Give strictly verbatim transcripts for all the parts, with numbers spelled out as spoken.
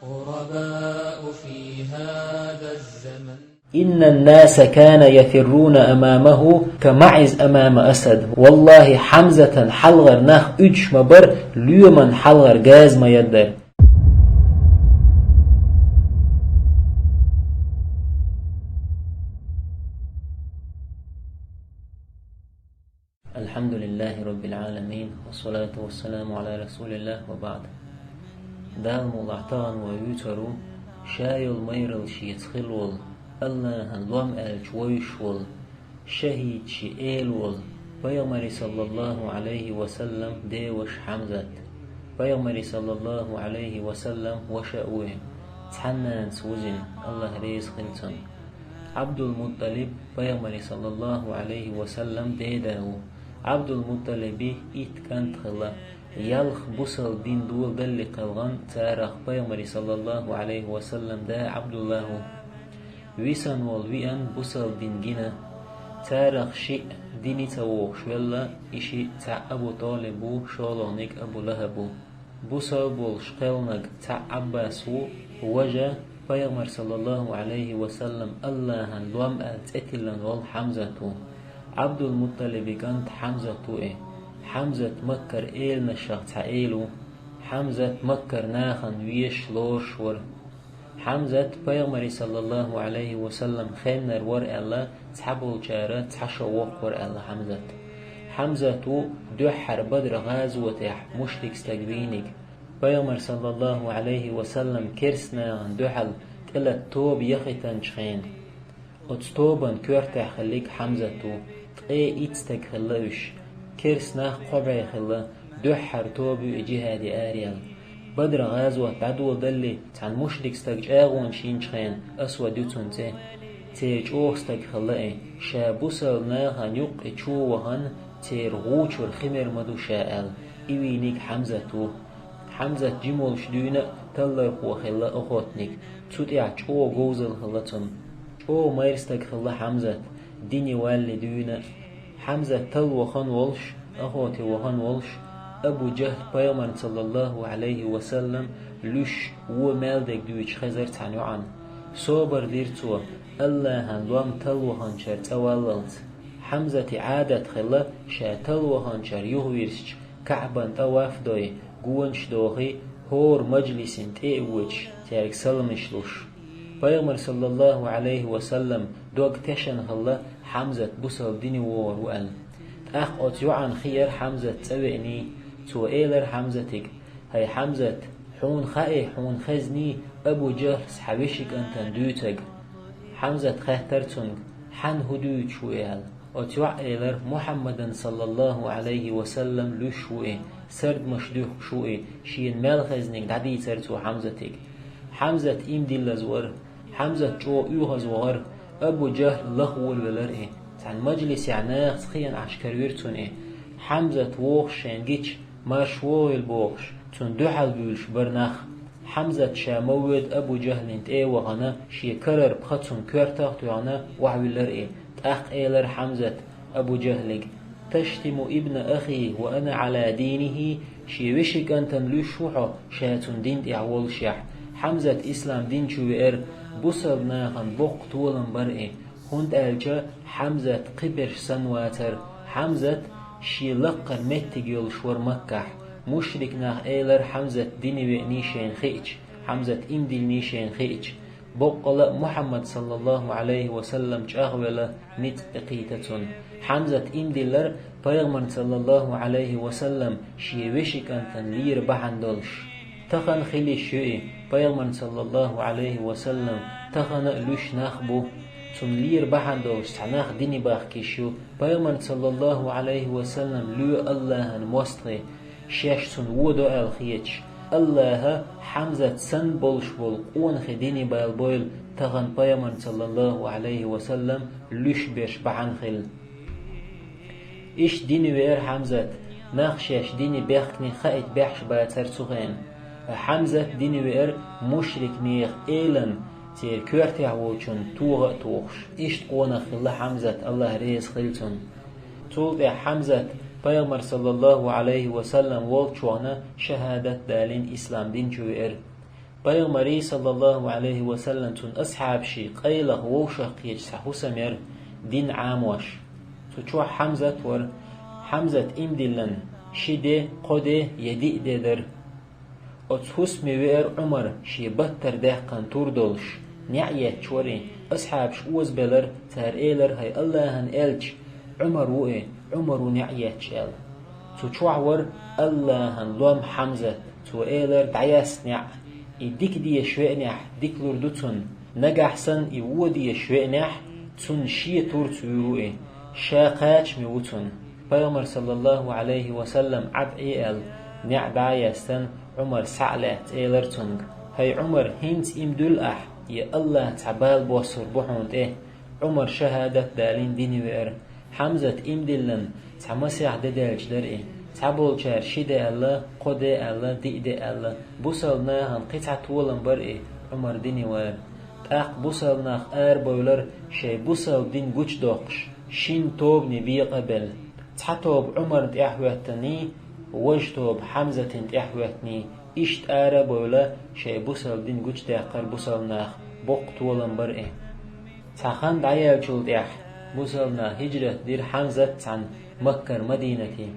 غرباء في هذا الزمن. إن الناس كان يفرون أمامه كمعز أمام أسد. Валлахьи, Хьамзатан хьалхара нах уьдуш ма бара, лоьман хьалхара газа ма яддар. الحمد لله رب العالمين، والصلاة والسلام على رسول الله، وبعد. Дала мукъалахь, тахана вай вуьйцур ву ша йолу майралла шеца хилла волу, АллахӀан лом аьлча вовзаш волу, шахӀид шен эла волу, Пайхамаре, саллаллахӀу Ӏалайхи ва саллам, деваша Хьамзат. Пайхамаре, саллаллахӀу Ӏалайхи ва саллам, ваша а ву и, цхьана нанас вузина, АллахӀ реза хила цунна. Ӏабдул-МутӀалиб, Пайхамаре, саллаллахӀу Ӏалайхи ва саллам, деда ву. Ӏабдул-МутӀалибе итт кӀант хилла. Ялх бусалба дин доладалале кхелхина царах Пайхамаре, саллаллахӀу Ӏалайхи ва саллам, да Ӏабдуллахь ву. Висина волу виъна бусалба дин гина. Царах шиъ дине ца вогӀуш велла, и шиъ цхьаъ Абу ТӀалиб ву, шолгӀаниг Абу ЛахӀаб ву. Бусалба волуш кхелхинарг цхьаъ Ӏаббас ву, важа, Пайхамар, саллаллахӀу Ӏалайхи ва саллам, АллахӀан лом аьлла цӀе тиллина волу Хьамзат ву. Ӏабдул-МутӀалибан кӀант Хьамзат ву и. Хьамзат Маккара эланашах цхьа эла ву. Хьамзат Маккара нахана везаш, лоруш вара. Хьамзат Пайхамаре, саллаллахӀу Ӏалайхи ва саллам, хеннара вара аьлла, цхьаболчара цхьа шо воккха вара аьлла Хьамзат. Хьамзат ву дуьххьара Бадр гӀазотехь мушрик стаг вийнарг. Пайхамар, саллаллахӀу Ӏалайхи ва саллам, керстанашна дуьхьал тӀелата тоба яхийтинчу хенахь, оцу тобанан коьртехь хилларг Хьамзат ву. Ткъе итт стаг хилла уьш. Керстанех кхо бӀе хилла, дуьххьара тоба ю и жихӀаде араяьлла. Бадр гӀазот дӀадоладалале, цхьана мушрик стага чӀагӀонаш йинчу хенахь, Асвад ю цуьнан цӀе, церан чӀогӀа стаг хилла и. Ша бусалба нахана юккъе чу вахана, церан гӀу чуьра хи мер ма ду ша аьлла, и вийнарг Хьамзат ву. Хьамзат жима волуш дуьйна а таллархо хилла, охотник. Цу тӀехь чӀогӀа говзалла хилла цуьнан. ЧӀогӀа майра стаг хилла Хьамзат, дине валале дуьйна а. Хьамзат талла вахана волуш, охоте вахана волуш, Абу ЖахӀл Пайхамарна, саллаллахӀу Ӏалайхи ва саллам, луьйш вон мел дерг дуьйцуш хезара цхьана йоӀана. Собар дира цо, АллахӀан лом талла ваханчара цӀа валлалц. Хьамзатан Ӏадат хилла, ша талла ваханчара юхавирзича, КаӀбан тӀаваф дой, гонаш дохий, хӀора мажлисана тӀе а воьдуш, цаьрга саламаш луш. Пайхамар, саллаллахӀу Ӏалайхи ва саллам, дог тешна хилла, Хьамзат бусалба дине вогӀур ву аьлла. ТӀаккха оцу йоӀана хиира Хьамзат цӀа веаний. Цо элира Хьамзатига: «ХӀай Хьамзат, хьуна хаий, хьуна хезний Абу ЖахӀлас хьан вешин кӀантана дуьйцург?» Хьамзата хаьттира цуьнга: «Хьанна хӀун дуьйцуш ву и?» – аьлла. Оцу йоӀа элира: «Мухьаммадан, саллаллахӀу Ӏалайхи ва саллам, луьйш ву и, сардамаш дуьхкуш ву и», шена мел хезнарг дӀадийцира цо Хьамзатига. Хьамзат ийман диллаза вара. Хьамзат чӀогӀа оьгӀазвахара. Абу ЖахӀл лаха волавелира и. Цхьана мажлисехь нахаца хиъна Ӏаш каравира цунна и. Хьамзат вогӀуш шайна гича, марша вогӀийла бохуш, цунна дуьхьал буьйлуш бара нах. Хьамзат ша ма воьду Абу ЖахӀлана тӀе а вахана, шен карара пха цунна коьртах а тоьхна, охьавиллира и. ТӀаккха элира Хьамзата Абу ЖахӀлига: «Таштиму ибна ахи ва ана Ӏала дийнихӀи, шен вешин кӀантана луьйш ву хьо, ша цуьнан дин тӀехь волушехь». Хьамзат ислам дин чу веара, бусалба нахана боккха толам бара и, хӀунда аьлча Хьамзат кхиберш санна вацара. Хьамзат шен лаккхара меттиг йолуш вара Маккахь. Мушрик нах элира Хьамзат дине веаний шайна хиъча, Хьамзат ийман диллиний шайна хиъча. Боккъала а Мухьаммад, саллаллахӀу Ӏалайхи ва саллам, чӀагӀвелла, ницкъ тӀекхийтина цунна. Хьамзат ийман диллира, Пайхамарна, саллаллахӀу Ӏалайхи ва саллам, шен вешин кӀантана лийра бахьана долуш. Тахана хила йиш ю и, Пайхамарна, саллаллахӀу Ӏалайхи ва саллам, тахана а луьйш нах бу. Цунна лийра бахьана долуш цхьа нах дине бахка йиш ю. Пайхамарна, саллаллахӀу Ӏалайхи ва саллам, лоь АллахӀан мостагӀий, шаьш цунна вон до аьлла хеташ. АллахӀа Хьамзат санна болуш болу къонахий дине балабойла, тахана Пайхамарна, саллаллахӀу Ӏалайхи ва саллам, луьйш берш бахьана хилла. Иштта дине веара Хьамзат, нах шаьш дине бехкане хаийта баьхьаш бацара цу хенахь. Хьамзат дине веара мушрик нехан элана, церан коьртехь волчунна тоха а тухуш. Иштта къонах хилла Хьамзат, АллахӀ реза хила цунна. Цул тӀаьхьа Хьамзат Пайхамар, саллаллахӀу Ӏалайхи ва саллам, волччохь шахӀадат далийна, ислам дин чу веара. Пайхамарий, саллаллаху Ӏалайхи ва саллам, цун асхьабаший къайлаха вовшах кхеча цхьа хӀусам яра дин Ӏамош. Цу чохь Хьамзат вара. Хьамзат имдиллан ши де, кхо де я диъ де дара. Оцу хӀусаме веара Ӏумар, шен баттара даьккхина тур долуш, неӀ етташ вара и. Асхьабаш озабелара, цара элара: «ХӀай Аллахьан элча, Ӏумар ву и, Ӏумар ву неӀ етташ», – аьлла. Цу чохь вара Аллахьан лом Хьамзат. Цо элара: «ДӀаяста неӀ, и дика дезаш веанехь, дика лур ду цунна. Нагахь санна и вон дезаш веанехь, цунна шен турца вуьйр ву и, ша кхачаме ву цунна». Пайхамар, саллаллаху Ӏалайхи ва саллам, Ӏад Ӏе аьлла, неӀ дӀа а яьстина, Ӏумар схьа а лаьцна, элара цуьнга: «ХӀай Ӏумар, хӀинца имдуьллу ахь, я Аллахь цхьа бала боссур бу хьуна тӀе». Ӏумар шахӀадат далийна дине веара. Хьамзат имдиллан цхьа масех де даьлча дара и. Цхьаболчара ши де аьлла, кхо де аьлла, диъ де аьлла. Бусалба нахана кхин цхьа толам бара и, Ӏумар дине вара. ТӀаккха бусалба нах арабевлира, шайн бусалба дин гучудоккхуш, шина тобане бекъа а белла. Цхьа тоба Ӏумарна тӀехь хӀоьттиний, важа тоба Хьамзатана тӀехь хӀоьттиний. Иштта ара а бевлла, шайн бусалба дин гучудаьккхира бусалба наха, боккха толам бара и. Цхьа хан дӀаяьллачул тӀаьхьа бусалба наха хӀижрат дира Хьамзат цхьаьна Маккара Мадинате.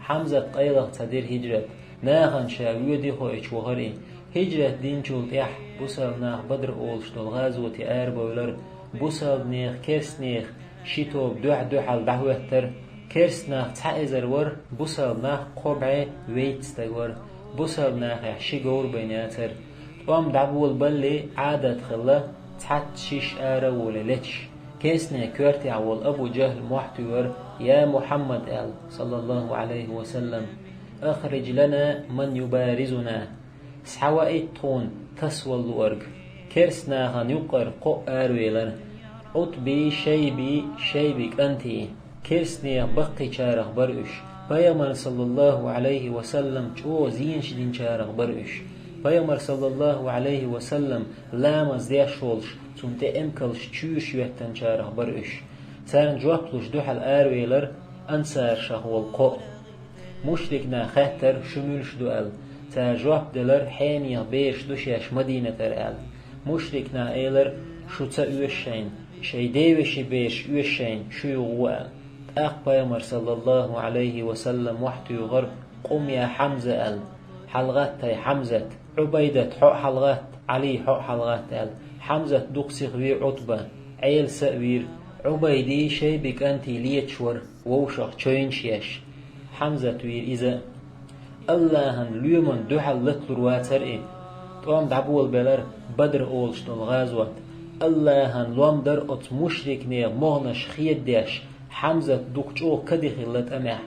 Хьамзат къайлаха ца дира хӀижрат, нахана ша воьдий хоуьйтуш вахара и. ХӀижрат динчул тӀаьхьа бусалба наха Бадр олуш долу гӀазоте арабевлира. Бусалба нехан, керста нехан ши тоба дуьхь-дуьхьал дӀахӀоьттира. Керста нах цхьа эзар вара, бусалба нах кхо бӀе вейтта стаг вара. Бусалба нахехь ши говр байна яцара. ТӀом дӀаболабалале, Ӏадат хилла, цхьацца шиша ара а волий леташ. Керста нехан коьртехь волу Абу Джахьл мохь туьйхира: «Я Мухьаммад», – аьлла, саллаллаху Ӏалайхи ва саллам, «ахридж лана ман юбаризуна». Схьаваийта тхуна тасавала луург. Керста нахана юккъера кхоъ аравелира: Ӏутбий, Шайбий, Шайби кӀантий. Керста нехан баккхийчарах бара уьш. Пайхамарна, саллаллаху Ӏалайхи ва саллам, чӀогӀа зенаш динчарах бара уьш. Пайхамар, саллаллаху Ӏалайхи ва саллам, ламаз деш волуш, цунна тӀе эмкалш чуьйраш йоьттинчарах бара уьш. Царна жоп луш дуьхьал аравелира ансаршах волу кхоъ. Мушрик наха хаьттира, шу муьлш ду аьлла. Цара жоп делира, хьенехан бераш ду шаьш Мадинатара аьлла. Мушрик наха элира, шу ца оьшу шайна, шайн девешин бераш оьшу шайна, шу юха гӀо аьлла. ТӀаккха Пайхамар, саллаллаху Ӏалайхи ва саллам, мохь туьйхира, къум я Хьамза аьлла. ХьалагӀатта, хӀай Хьамзат. Ӏубайдат, хьо а хьалагӀатта, Ӏали, хьо а хьалагӀатта аьлла. Хьамзат дукха сиха вийра Ӏутба, Ӏела са а вийра. Ӏубайди, Шайби кӀантий леташ вара, вовшах чевнаш еш. Хьамзат вийра иза а. Аллахьан лоьман дуьхьал латалур вацара и. ТӀом дӀаболабелира Бадр олуш долу гӀазот. Аллахьан лом дара оцу мушрик нехан могӀанаш хедадеш, Хьамзат дукха чӀогӀа каде хилла тӀамехь.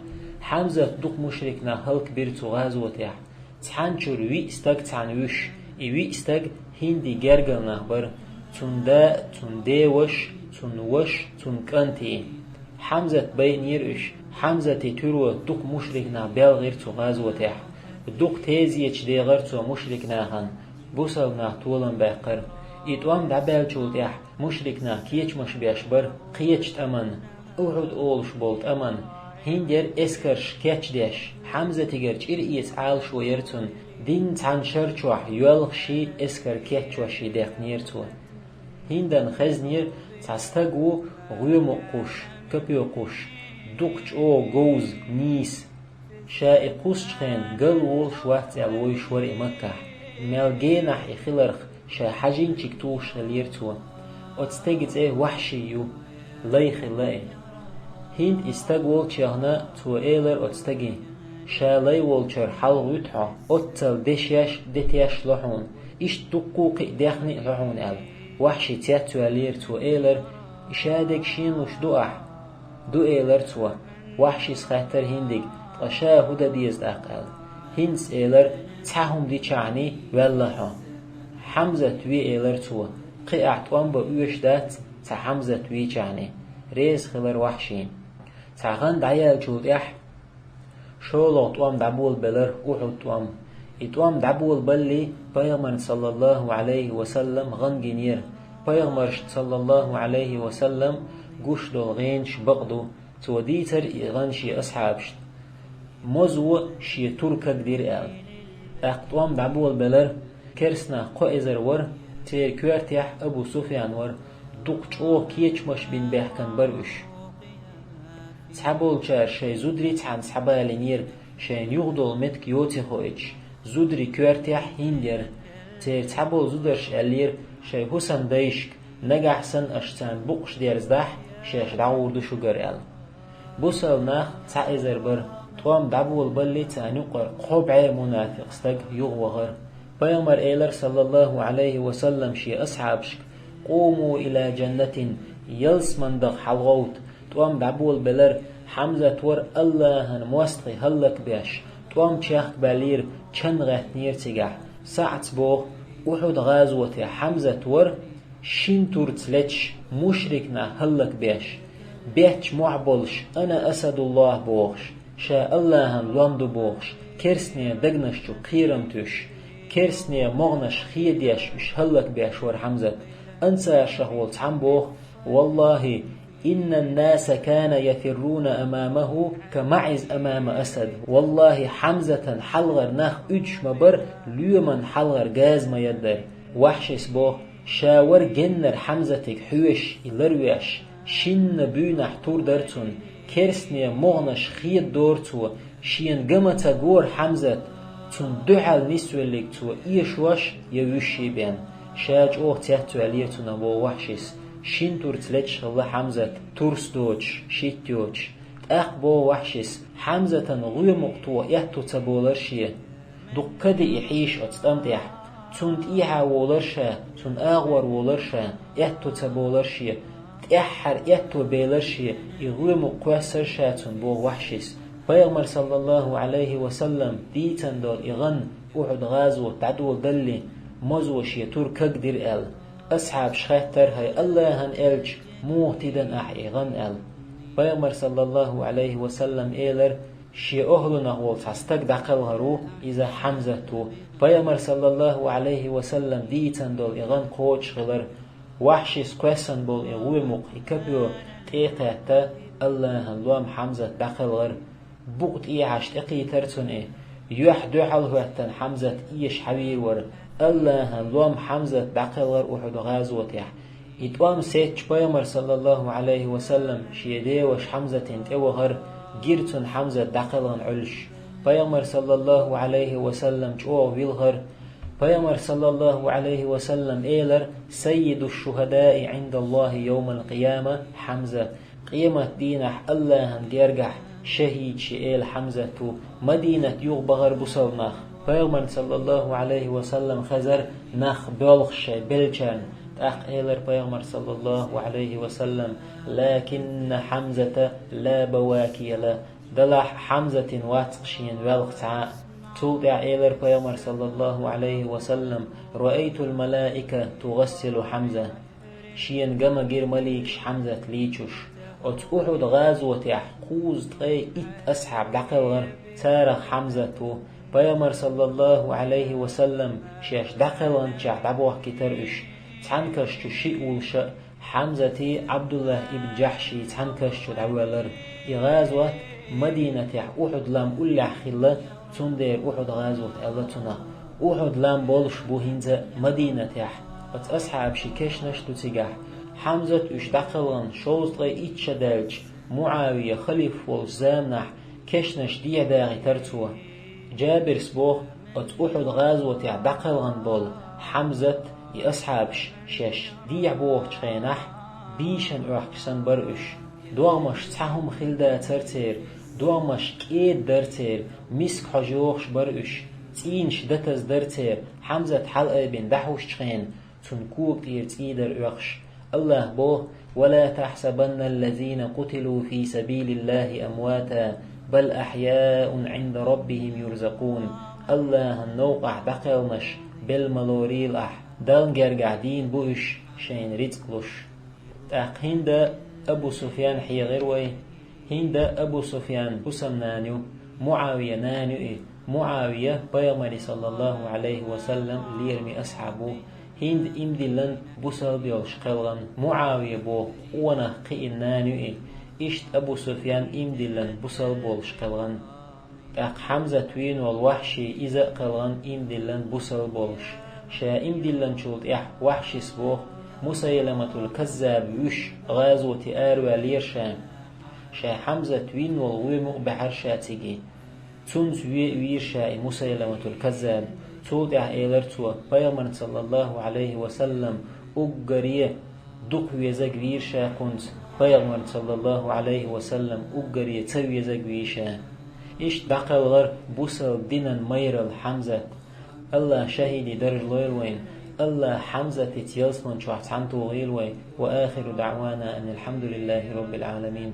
Хьамзат дукха мушрик нах хӀаллакбира цу гӀазотехь. Цхьана чуьра виъ стаг цхьаьна вуьш, и виъ стаг ХӀиндин гергара нах бара: цунна да а, цунна деваша а, цунна ваша а, цунна кӀантий. Хьамзат байинера уьш. Хьамзатан туьро дукха мушрик нах белхийра цу гӀазотехь. Дукха тезеташ дехира цо мушрик нахана. Бусалба нах толам баьккхира. И тӀом дӀабаьллачул тӀаьхьа мушрик нах кечамаш беш бара кхечу тӀаман, Ухьуд олуш болу тӀаман. ХӀинда яра эскарш кечдеш, Хьамзатигара чӀир эца Ӏалашо яра цунна, дийнна цхьана шар чохь йоьлхуш а, эскар кечдеш а даьккхинера цо. ХӀиндана хезнера цхьа стаг ву гӀоьмукъ кхуш, копьё кхуш, дукха чӀогӀа говза, нийса. Ша и кхуссучу хенахь гал волуш вац аьлла вевзаш вара и Маккахь. Мел генахь и хиларх ша хьажийначуьнга тухуш хиллера цо. Оцу стеган цӀе Вахьший ю, лай хилла и. ХӀинда и стаг волчу яхана, цо элира оцу стаге: «Ша лай волчуьра хьалха вуьту хьо, оццал дешеш а, детеш а ло хьуна, иштта дуккха а кхин а дехний а ло хьуна», – аьлла. Вахьший цецваьллера, цо элира: «И ша дерг шена луш ду ахь?» «Ду», – элира цо. Вахьшис хаьттира ХӀиндига: «Ткъа ша хӀун дан деза тӀаккха?» – аьлла. ХӀиндас элира: «Цхьа хӀума дичахьний, ваьлла хьо». «Хьамзат ве», – элира цо. «Кхин ахь тӀом бан оьшуш дац, цхьа Хьамзат вийчахьний». Реза хилира Вахьший. Цхьа хан дӀаяьллачул тӀаьхьа шолгӀа тӀом дӀаболабелира, Ухьуд тӀом. И тӀом дӀаболабалале, Пайхамарна, саллаллаху Ӏалайхи ва саллам, гӀан гинера. Пайхамаршна, саллаллаху Ӏалайхи ва саллам, гуш долу гӀенаш бакъ ду. Цо дийцира и гӀан шен асхьабашна. Мозо шен тур кагдира аьлла. ТӀаккха тӀом дӀаболабелира. Керстанах кхо эзар вара, церан коьртехь Абу Суфьян вара, дукха чӀогӀа кечамаш бина баьхкина бара уьш. Цхьаболчара шайн зударий цхьаьна схьабалийнера, шайна юхадолу меттиг йоций хоуьйтуш, зударийн коьртехь ХӀинд яра. Церан цхьаболу зударша аьллера шайн хӀусамдайшка, нагахь санна аша царна букъаш дерзадахь, шаьш дӀагӀур ду шуьгара аьлла. Бусалба нах цхьа эзар бара, тӀом дӀаболабаллий царна юкъара кхо бӀе мунафикъ стаг юхавахара. Пайхамара элира, саллаллаху Ӏалайхи ва саллам, шен асхьабашка: «Къуму иля джаннатин, ялсамане даха хьалагӀовтта». ТӀом дӀаболабелира, Хьамзат вара АллахӀан мостагӀий хӀаллакбеш, тӀом чехкабаьллера, чан гӀаьттинера цигахь. СаӀда боху, Ухьуд-гӀазотехь Хьамзат вара шина турца леташ мушрик нах хӀаллакбеш, бетташ мохь болуш, «Ана Асадуллах», бохуш, ша АллахӀан лом ду бохуш, керстанийн дегнаш чу кхерам туьйсуш, керстанийн могӀанаш хедеш уьш хӀаллакбеш вара Хьамзат. Ансаршах волу цхьамма боху: «Валлахи, иннан-наса кана яфирруна амамаху ка маӀиз амама асад». ВаллахӀи, Хьамзатан хьалхара нах уьдуш ма бара, лоьман хьалхара газа ма ядара. Вахьшис боху: «Ша вара геннара Хьамзатиг хьоьшуш, и ларвеш, шинна буьйнахь тур дара цунна, керстанийн могӀанаш хедадора цо, шена ган ма ца гора Хьамзат, цунна дуьхьал нисвеллиг цо эшош я вуьшший бен». Ша чӀогӀа цецваьллера цунах, боху Вахьшис. Шина турца леташ хилла Хьамзат, турс доцуш, шитта йоцуш. ТӀаккха боху Вахьшис: «Хьамзатан гӀоьмукъ тоха аьтту ца болара шен. Дуккха а диъ хьийша оцу тӀам тӀехь. Цунна тӀехьа волара ша, цунна агӀор волара ша, аьтту ца болара шен. ТӀаьххьара аьтту белара шен, и гӀоьмукъ кхоьссара ша цунна», — боху Вахьшис. Пайхамар, саллаллаху Ӏалайхи ва саллам, дийцина долу и гӀан Ухьуд-гӀазот дӀадоладаллалц, мозо шен тур кагдира аьлла. Асхьабаш хаьттара: «ХӀай АллахӀан элча, муха тидина ахьа и гӀан?» — аьлла. Пайхамар, саллаллаху Ӏалайхи ва саллам, элира: «Шен охӀлунах волу цхьа стаг дӀакхелхар ву, иза Хьамзат ву». Пайхамар, саллаллаху Ӏалайхи ва саллам, дийцина долу и гӀан кхочушхилира. Вахьшис кхоьссина болу и гӀоьмукъ, и копьё тӀе а кхетта, АллахӀан лом Хьамзат дӀакхелхара. Букъа тӀехьашха тӀекхийтара цунна и. Юьхь дуьхьал хӀоьттина Хьамзат эша хьавийр вара. АллахӀан лом Хьамзат дӀакхелхара Ухьуд-гӀазотехь. И тӀом сецча, Пайхамар, саллаллаху Ӏалайхи ва саллам, шен деваша Хьамзатана тӀевахара, гира цунна Хьамзат дӀакхелхина Ӏуьллуш. Пайхамар, саллаллаху Ӏалайхи ва саллам, чӀогӀа вилхара. Пайхамар, саллаллаху Ӏалайхи ва саллам, элира: «Саййиду шухадаи Ӏиндаллахи йовмал-къияма Хьамза». Къематдийнахь АллахӀан гергахь шахӀидаш эла Хьамзат ву. Мадинат юхабахара бусалба нах. Пайхамарна, саллаллаху Ӏалайхи ва саллам, хезара нах боьлхуш шайн беллачарна. ТӀаккха элира Пайхамар, саллаллаху Ӏалайхи ва саллам: «Лакинна Хьамзата ла бавакия ла». Делахь Хьамзатина вац-кх шена воьлху цхьа а. Цул тӀаьхьа элира Пайхамар, саллаллаху Ӏалайхи ва саллам: «Раайтул малаика тугъассилу Хьамза». Шена ган ма гира маликаш Хьамзат лийчуш. Оцу Ухьуд-гӀазотехь кхузткъе итт асхьаб дӀакхелхара, царах Хьамзат ву. Пайхамар, саллаллаху Ӏалайхи ва саллам, шаьш дӀакхелхинчех дӀабохкийтара уьш. Цхьана каш чу шиъ вуллуш а, Хьамзатий Ӏабдуллахь ибн Джахьший цхьана каш чу дӀавоьллара. И гӀазот Мадинатехь Ухьуд-лам уллехь хилла, цундела Ухьуд-гӀазот аьлла цунах. Ухьуд-лам болуш бу хӀинца а Мадинатехь. Оцу асхьабийн кешнаш а ду цигахь. Хьамзат уьш дӀакхелхина шовзткъе итт шо даьлча, МуӀавия халифа волчу заманахь кешнаш дехьадахийтара цо. Джабирс боху, оцу Ухьуд-гӀазотехь дӀакхелхина болу Хьамзат, и асхьабаш шаьш дехьабохучу хенахь, бийшина оьхкуш санна бара уьш. ДогӀмаш цхьа хӀума хилла дацара церан, догӀмаш кӀеда дара церан, миска хьожа йогӀуш бара уьш, цӀийнаш датаза дара церан, Хьамзат хьалаайбина дӀахьуш хенахь, цунна кога тӀера цӀий дара оьхуш. АллахӀа боху: «Ва ла тахьсабанна ллазина къутилу фи сабилиллахи амвата, бал ахьяун Ӏинда раббихим юрзакъун». АллахӀан новкъахь дӀакхелхинарш белла ма лорийла ахь, Далла гергахь дийна бу уьш, шайна рицкъ луш. ТӀаккха ХӀинда Абу Суфьян хьехира вай. ХӀинда Абу Суфьян хӀусамнана ю, МуӀавия нана ю и. МуӀавия Пайхамаран, саллаллаху Ӏалайхи ва саллам, лераме асхьаб ву. ХӀинда ийман диллина бусалба йолуш кхелхина. МуӀавия боху къонах кхиъна нана ю и. Иштта Абу Суфьян ийман диллина бусалба волуш кхелхина. ТӀаккха Хьамзат вийна волу Вахьши, иза а кхелхина ийман диллина бусалба волуш. Ша иман диллинчул тӀехьа Вахьшис боху, Мусайламатул Каззаб вуьш гӀазоте араваьллера ша. Ша Хьамзат вийна волу вуьйр мукъабаьхьира ша цига. Цуьнца ве а вийра ша и Мусайламатул Каззаб. Цул тӀаьхьа элира цо, пайхамарна, саллаллаху Ӏалайхи ва саллам, уггаре дукха везарг вийра ша кхунца, пайхамарна, саллаллаху Ӏалайхи ва саллам, уггаре ца везарг вийра ша. Иштта дӀакхелхира бусалба динан майралла Хьамзат. АллахӀа шахӀидийн даржа лойла вайна. АллахӀа Хьамзатца ялсамани чохь цхьаьна тухийла вай. Ва ахиру даӀвана анил хьамдулиллахи роббил Ӏаламин.